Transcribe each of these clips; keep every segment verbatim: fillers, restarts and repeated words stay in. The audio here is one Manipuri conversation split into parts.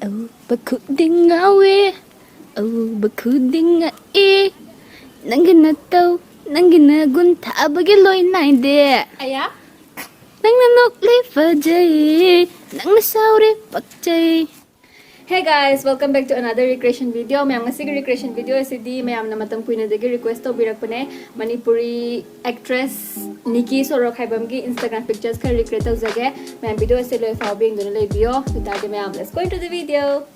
ꯑꯎꯕ ꯈꯨꯗꯤꯡ ꯉꯥꯎꯋꯦ, ꯑꯎꯕ ꯈꯨꯗꯤꯡ ꯉꯛꯑꯦ, ꯅꯪꯒꯤ ꯅꯇꯧ, ꯅꯪꯒꯤ ꯅꯒꯨꯟ ꯊꯥꯕꯒꯤ ꯂꯣꯏ ꯅꯥꯏꯗꯦ꯫ ꯑꯌꯥ꯫ ꯅꯪꯅ ꯅꯣꯛꯂꯦ ꯐꯖꯩ, ꯅꯪꯅ ꯁꯥꯎꯔꯦ ꯄꯛꯆꯩ꯫ Hey guys, welcome back to another recreation video. ꯃꯌꯥꯝ, ꯉꯁꯤꯒꯤ recreation video ꯑꯁꯤꯗꯤ ꯃꯌꯥꯝꯅ ꯃꯇꯝ ꯀꯨꯏꯅꯗꯒꯤ request ꯇꯧꯕꯤꯔꯛꯄꯅꯦ꯫ ꯃꯅꯤꯄꯨꯔꯤ actress ꯅꯤꯀꯤ ꯁꯣꯔꯣꯛ ꯍꯥꯏꯕ ꯑꯃꯒꯤ Instagram pictures ꯈꯔ recreate ꯇꯧꯖꯒꯦ꯫ ꯃꯌꯥꯝ video ꯑꯁꯤ ꯂꯣꯏ ꯐꯥꯎꯕ ꯌꯦꯡꯗꯨꯅ ꯂꯩꯕꯤꯌꯣ꯫ ꯑꯗꯨ ꯇꯥꯔꯗꯤ ꯃꯌꯥꯝ, let's go into the video.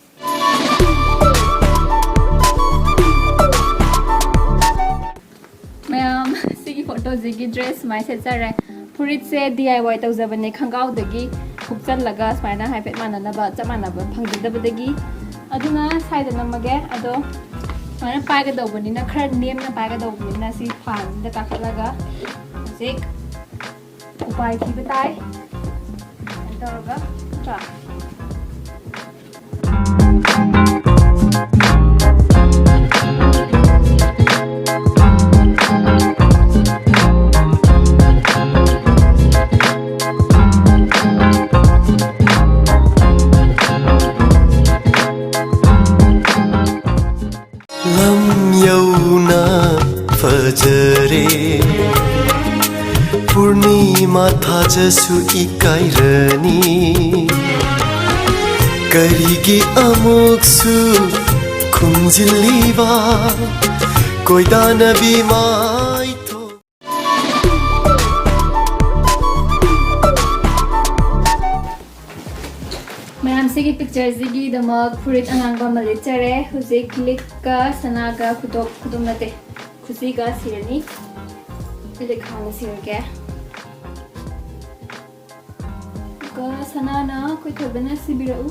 ꯃꯌꯥꯝ, ꯁꯤꯒꯤ photoꯁꯤꯒꯤ dress ꯁꯨꯃꯥꯏꯅ ꯁꯦꯠꯆꯔꯦ꯫ ꯐꯨꯔꯤꯠꯁꯦ D I Y ꯇꯧꯖꯕꯅꯦ, ꯈꯣꯡꯒ꯭ꯔꯥꯎꯗꯒꯤ ꯍꯨꯛꯆꯜꯂꯒ ꯁꯨꯃꯥꯏꯅ ꯍꯥꯏꯐꯦꯠ ꯃꯥꯟꯅꯅꯕ, ꯆꯞ ꯃꯥꯟꯅꯕ ꯐꯪꯖꯗꯕꯗꯒꯤ꯫ ꯑꯗꯨꯅ side ꯅꯝꯃꯒꯦ꯫ ꯑꯗꯣ ꯁꯨꯃꯥꯏꯅ ꯄꯥꯏꯒꯗꯧꯕꯅꯤꯅ ꯈꯔ ꯅꯦꯝꯅ ꯄꯥꯏꯒꯗꯧꯕꯅꯤꯅ ꯁꯤ ꯐꯥꯟꯁꯤꯗ ꯀꯥꯈꯠꯂꯒ ꯍꯧꯖꯤꯛ ꯎꯄꯥꯏ ꯊꯤꯕ ꯇꯥꯏ꯫ ꯁꯨꯃꯥꯏꯅ ꯇꯧꯔꯒ, ꯅꯠꯇ꯭ꯔꯥ? ꯂꯝ ꯌꯧꯅ ꯐꯖꯔꯦ꯫ ꯄꯨꯔꯅꯤꯃꯥ ꯊꯥꯖꯁꯨ ꯏꯀꯥꯏꯔꯅꯤ꯫ ꯀꯔꯤꯒꯤ ꯑꯃꯨꯛꯁꯨ ꯈꯨꯝꯖꯤꯜꯂꯤꯕ ꯀꯣꯏꯗꯥꯅꯕꯤ ꯃꯥꯏꯊꯣꯡ? ꯃꯌꯥꯝꯁꯤꯒꯤ pictureꯁꯤꯒꯤꯗꯃꯛ ꯐꯨꯔꯤꯠ ꯑꯉꯥꯡꯕ ꯑꯃ ꯂꯤꯠꯆꯔꯦ꯫ ꯍꯧꯖꯤꯛ ꯂꯤꯛꯀ ꯁꯅꯥꯒ ꯈꯨꯗꯣꯞ, ꯈꯨꯗꯣꯞ ꯅꯠꯇꯦ, ꯈꯨꯖꯤꯒ ꯁꯤꯔꯅꯤ꯫ ꯂꯤꯛ ꯍꯥꯟꯅ ꯁꯤꯔꯒꯦ꯫ ꯑꯗꯨꯒ ꯁꯅꯥꯅ ꯑꯩꯈꯣꯏ ꯊꯣꯏꯕꯅ ꯁꯤꯕꯤꯔꯛꯎ꯫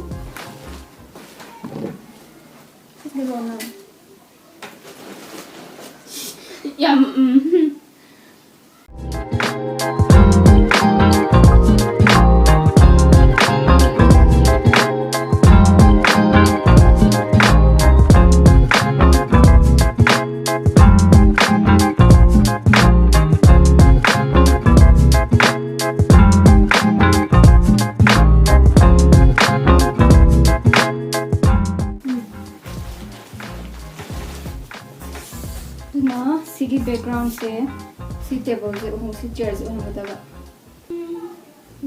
ꯁꯤꯕꯤꯔꯛꯑꯣ ꯅꯪ꯫ ꯌꯥꯝ, ꯎꯝ꯫ ꯁꯤꯒꯤ ꯕꯦꯛꯒ꯭ꯔꯥꯎꯟꯁꯦ, ꯁꯤ ꯇꯦꯕꯜꯁꯦ ꯎꯍꯨꯝ, ꯁꯤ ꯆꯤꯌꯔꯁꯦ ꯎꯍꯟꯒꯗꯕ꯫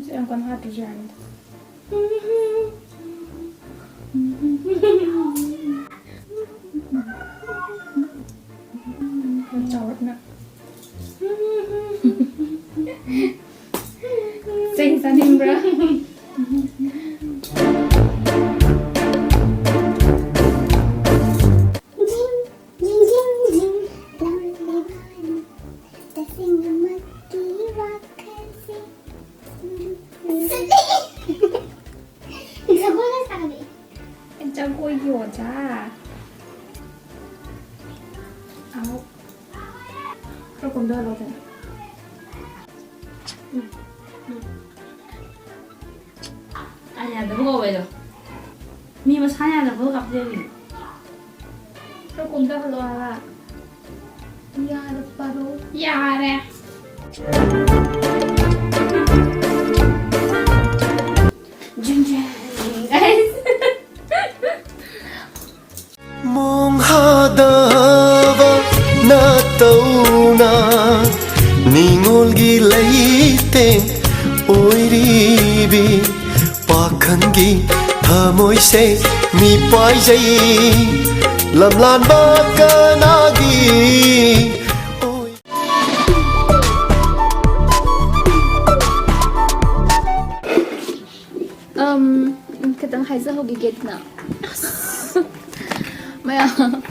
ꯁꯤ ꯌꯥꯝ ꯀꯟꯅ ꯍꯥꯠꯇ꯭ꯔꯁꯨ ꯌꯥꯔꯅꯤꯗ꯫ ꯌꯥꯝ ꯆꯥꯎꯔꯞꯅ꯫ ꯆꯩ ꯆꯥꯅꯤꯡꯕ꯭ꯔꯥ? ꯖꯒꯣꯏꯒ ꯁꯥꯒꯠꯂꯛꯑꯦ꯫ ꯖꯒꯣꯏꯒꯤ ꯑꯣꯖꯥ꯫ ꯑꯃꯨꯛ ꯈꯔ ꯀꯨꯝꯊꯍꯜꯂꯣꯗꯅ꯫ ꯎꯝ, ꯎꯝ꯫ ꯑꯥ, ꯌꯥꯗꯕ ꯀꯧꯋꯦ ꯑꯗꯣ꯫ ꯃꯤ ꯃꯁꯥꯅ ꯌꯥꯗꯕ ꯀꯥꯞꯆꯕꯤꯅꯦ꯫ ꯈꯔ ꯀꯨꯝꯊꯍꯜꯂꯣ ꯍꯥꯏꯕ꯫ ꯌꯥꯔꯦ, ꯄꯥꯔꯣ꯫ ꯌꯥꯔꯦ꯫ ꯖꯤꯡ ꯖꯤꯡ, guys꯫ ꯃꯣꯡ ꯍꯥꯗꯕ ꯅꯇꯧꯅ ꯅꯤꯡꯉꯣꯜꯒꯤ ꯂꯩꯇꯦꯡ ꯑꯣꯏꯔꯤꯕꯤ ꯄꯥꯈꯪꯒꯤ ꯊꯃꯣꯏꯁꯦ ꯃꯤꯄꯥꯏꯖꯩ꯫ ꯂꯝꯂꯥꯟꯕ ꯀꯅꯥꯒꯤ ꯑꯣꯏ- ꯑꯝ, ꯈꯤꯇꯪ ꯍꯥꯏꯖꯍꯧꯈꯤꯒꯦꯗꯅ꯫ ꯃꯌꯥꯝ,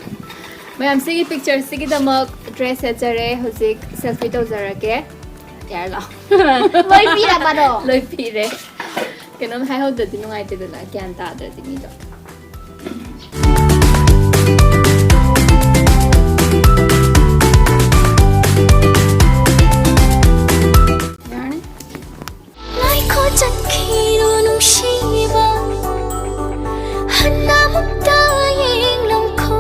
ꯃꯌꯥꯝ ꯁꯤꯒꯤ ꯄꯤꯛꯆꯔꯁꯤꯒꯤꯗꯃꯛ ꯗ꯭ꯔꯦꯁ ꯁꯦꯠꯆꯔꯦ꯫ ꯍꯧꯖꯤꯛ ꯁꯦꯜꯐꯤ ꯇꯧꯖꯔꯒꯦ꯫ ꯌꯥꯔꯂꯣ? ꯂꯣꯏ ꯄꯤꯔꯕꯗꯣ? ꯂꯣꯏ ꯄꯤꯔꯦ꯫ ꯀꯩꯅꯣꯝ ꯍꯥꯏꯍꯧꯗ꯭ꯔꯗꯤ ꯅꯨꯡꯉꯥꯏꯇꯦꯗꯅ, ꯒ꯭ꯌꯥꯟ ꯇꯥꯗ꯭ꯔꯗꯤ ꯃꯤꯗꯣ꯫ ꯌꯥꯔꯅꯤ꯫ ꯉꯥꯏꯈꯣ ꯆꯠꯈꯤꯅꯨ ꯅꯨꯡꯁꯤꯕ, ꯍꯟꯅ ꯑꯃꯨꯛꯇ ꯌꯦꯡꯂꯝꯈꯣ꯫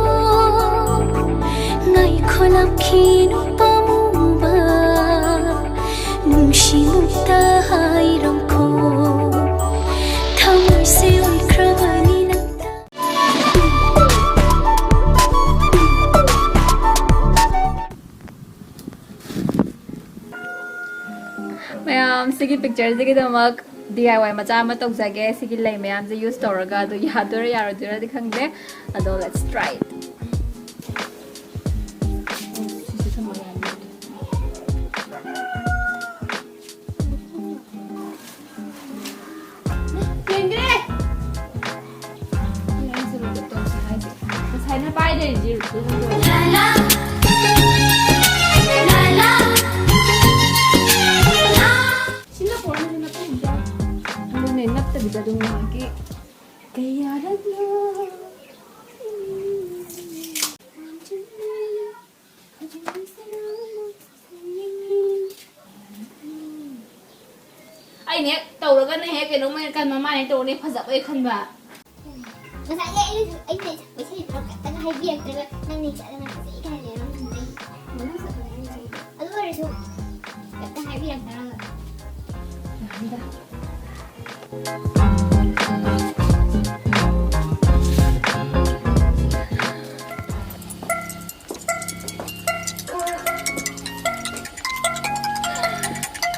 ꯉꯥꯏꯈꯣ ꯂꯥꯛꯈꯤꯅꯨ ꯄꯥꯝꯃꯨꯕ, ꯅꯨꯡꯁꯤꯃꯨꯛꯇ ꯍꯥꯏꯔꯝꯈꯣ꯫ ꯊꯃꯣꯏꯁꯦ ꯑꯣꯏꯈ꯭ꯔꯕꯅꯤ ꯅꯪꯇ꯫ ꯁꯤꯒꯤ ꯄꯤꯛꯆꯔꯁꯤꯒꯤꯗꯃꯛ ꯗꯤ ꯑꯥꯏ ꯋꯥꯏ ꯃꯆꯥ ꯑꯃ ꯇꯧꯖꯒꯦ꯫ ꯁꯤꯒꯤ ꯂꯩ ꯃꯌꯥꯝꯁꯦ ꯌꯨꯁ ꯇꯧꯔꯒ꯫ ꯑꯗꯨ ꯌꯥꯗꯣꯏꯔꯥ ꯌꯥꯔꯣꯏꯗꯣꯏꯔꯥꯗꯤ ꯈꯪꯗꯦ꯫ ꯑꯗꯣ let's try it. ꯌꯦꯡꯒꯦ꯫ ꯉꯁꯥꯏꯅ ꯄꯥꯏꯗꯣꯏꯁꯤ꯫ ꯁꯤꯅ ꯐꯣꯟꯁꯤꯅ ꯄꯨꯡ ꯀꯌꯥ? ꯑꯗꯨꯅꯦ, ꯅꯞꯇꯕꯤꯗ ꯑꯗꯨꯝ ꯉꯥꯏꯍꯥꯛꯀꯤ꯫ ꯀꯌꯥꯔꯛꯅꯣ? ꯑꯩꯅ ꯍꯦꯛ ꯇꯧꯔꯒꯅ ꯍꯦꯛ ꯀꯩꯅꯣꯝꯃ ꯍꯦꯛ ꯀꯟꯕ, ꯃꯥꯅ ꯍꯦꯛ ꯇꯧꯔꯒꯅ ꯍꯦꯛ ꯐꯖꯕ ꯍꯦꯛ ꯈꯟꯕ꯫ ꯉꯁꯥꯏꯗꯤ ꯑꯩꯅꯁꯨ, ꯑꯩꯅ ꯏꯁꯩ ꯄꯨꯔꯛꯀꯦ ꯍꯥꯏꯕꯤꯔꯛꯇ꯭ꯔꯒ ꯅꯪꯅ ꯏꯁꯩ ꯑꯗꯨꯅ ꯐꯖꯩ ꯀꯥꯏꯅ ꯂꯩꯔꯝꯃꯦ꯫ ꯑꯗꯨ ꯑꯣꯏꯔꯁꯨ ꯀꯩꯝꯇ ꯍꯥꯏꯕꯤꯔꯛꯇ꯭ꯔꯒ꯫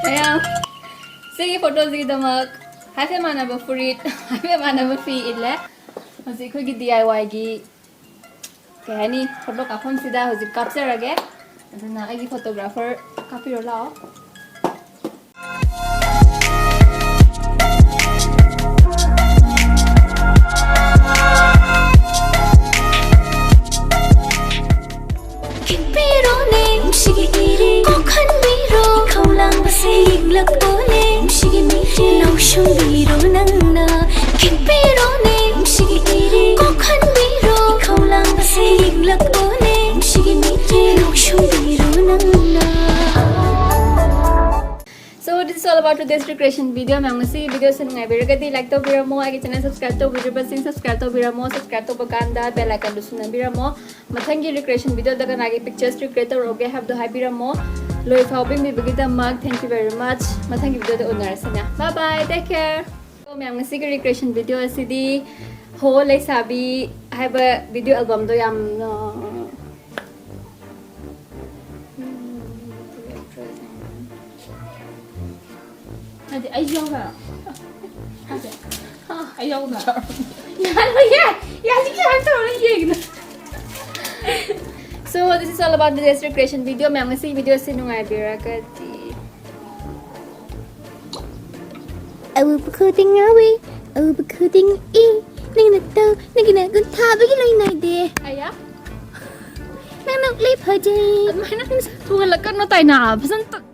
ꯃꯌꯥꯝ, ꯁꯤꯒꯤ ꯐꯣꯇꯣꯁꯤꯒꯤꯗꯃꯛ ꯍꯥꯏꯐꯦꯠ ꯃꯥꯟꯅꯕ ꯐꯨꯔꯤꯠ, ꯍꯥꯏꯐꯦꯠ ꯃꯥꯟꯅꯕ ꯐꯤ ꯏꯜꯂꯦ꯫ ꯍꯧꯖꯤꯛ ꯑꯩꯈꯣꯏꯒꯤ ꯗꯤ ꯑꯥꯏ ꯋꯥꯏꯒꯤ, ꯀꯩ ꯍꯥꯏꯅꯤ, ꯐꯣꯇꯣ ꯀꯥꯞꯐꯝꯁꯤꯗ ꯍꯧꯖꯤꯛ ꯀꯥꯞꯆꯔꯒꯦ꯫ ꯑꯗꯨꯅ ꯑꯩꯒꯤ ꯐꯣꯇꯣꯒ꯭ꯔꯥꯐꯔ ꯀꯥꯞꯄꯤꯔꯣ ꯂꯥꯛꯑꯣ꯫ ꯈꯤꯠꯄꯤꯔꯣꯅꯦ ꯅꯨꯡꯁꯤꯒꯤ ꯏꯔꯦ, ꯀꯣꯛꯍꯟꯕꯤꯔꯣ ꯏꯈꯧ ꯂꯥꯡꯕꯁꯦ ꯌꯦꯡꯂꯛꯄꯣꯅꯦ ꯅꯨꯡꯁꯤꯒꯤ ꯃꯤꯠꯁꯦ ꯂꯧꯁꯨꯝꯕꯤꯔꯣ ꯅꯪꯅ꯫ ꯈꯤꯠꯄꯤꯔꯣꯅꯦ ꯅꯨꯡꯁꯤꯒꯤ ꯏꯔꯦ, ꯀꯣꯛꯍꯟꯕꯤꯔꯣ ꯏꯈꯧ ꯂꯥꯡꯕꯁꯦ ꯌꯦꯡꯂꯛꯄꯣꯅꯦ ꯅꯨꯡꯁꯤꯒꯤ ꯃꯤꯠꯁꯦ ꯂꯧꯁꯨꯝꯕꯤꯔꯣ ꯅꯪꯅ꯫ So this is all about today's recreation video. ꯃꯌꯥꯝ, ꯉꯁꯤꯒꯤ video ꯁꯦ ꯅꯨꯡꯉꯥꯏꯕꯤꯔꯒꯗꯤ like ꯇꯧꯕꯤꯔꯝꯃꯣ, ꯑꯩꯒꯤ channel subscribe ꯇꯧꯕꯤꯗ꯭ꯔꯤꯕꯁꯤꯡ subscribe ꯇꯧꯕꯤꯔꯝꯃꯣ, subscribe ꯇꯧꯕ ꯀꯥꯟꯗ bell icon ꯗꯨꯁꯨ ꯅꯝꯕꯤꯔꯝꯃꯣ꯫ ꯃꯊꯪꯒꯤ recreation video ꯗ ꯀꯅꯥꯒꯤ pictures recreate ꯇꯧꯔꯛꯎꯒꯦ ꯍꯥꯏꯕꯗꯣ ꯍꯥꯏꯕꯤꯔꯝꯃꯣ꯫ ꯂꯣꯏꯐꯥꯎ ꯌꯦꯡꯕꯤꯕꯒꯤꯗꯃꯛ thank you very much. ꯃꯊꯪꯒꯤ video ꯗ ꯎꯅꯔꯁꯤꯅꯦ꯫ Bye bye, take care. So ꯃꯌꯥꯝ, ꯉꯁꯤꯒꯤ recreation video ꯑꯁꯤꯗꯤ ꯍꯣ ꯂꯩꯁꯥꯕꯤ ꯍꯥꯏꯕ video album ꯗꯣ ꯌꯥꯝꯅ ꯅꯠꯇꯦ, ꯑꯩꯁꯨ ꯌꯥꯎꯖꯔꯣ? ꯅꯠꯇꯦ꯫ ꯑꯩ ꯌꯥꯎꯖꯔꯣ? ꯌꯥꯔꯣꯏꯌꯦ! ꯌꯥꯁꯤ ꯀꯃꯥꯏꯅ ꯇꯧꯔ ꯌꯦꯡꯉꯤꯅꯣ? So, this is all about today's recreation video. ꯃꯌꯥꯝ, ꯉꯁꯤꯒꯤ video ꯑꯁꯤ ꯅꯨꯡꯉꯥꯏꯕꯤꯔꯒꯗꯤ, ꯑꯎꯕ ꯈꯨꯗꯤꯡ ꯉꯥꯎꯏ, ꯑꯎꯕ ꯈꯨꯗꯤꯡ ꯏ, ꯅꯪ ꯅꯇꯧ, ꯅꯪꯒꯤ ꯅꯒꯨꯟ ꯊꯥꯕꯒꯤ ꯂꯣꯏ ꯅꯥꯏꯗꯦ꯫ ꯑꯌꯥ꯫ ꯅꯪ ꯅꯣꯛꯂꯤ ꯐꯖꯩ꯫ ꯑꯗꯨꯃꯥꯏꯅ ꯊꯨꯍꯜꯂꯛꯀꯅꯣ, ꯇꯥꯏꯅꯥ꯫ ꯐꯖꯅ ꯇ-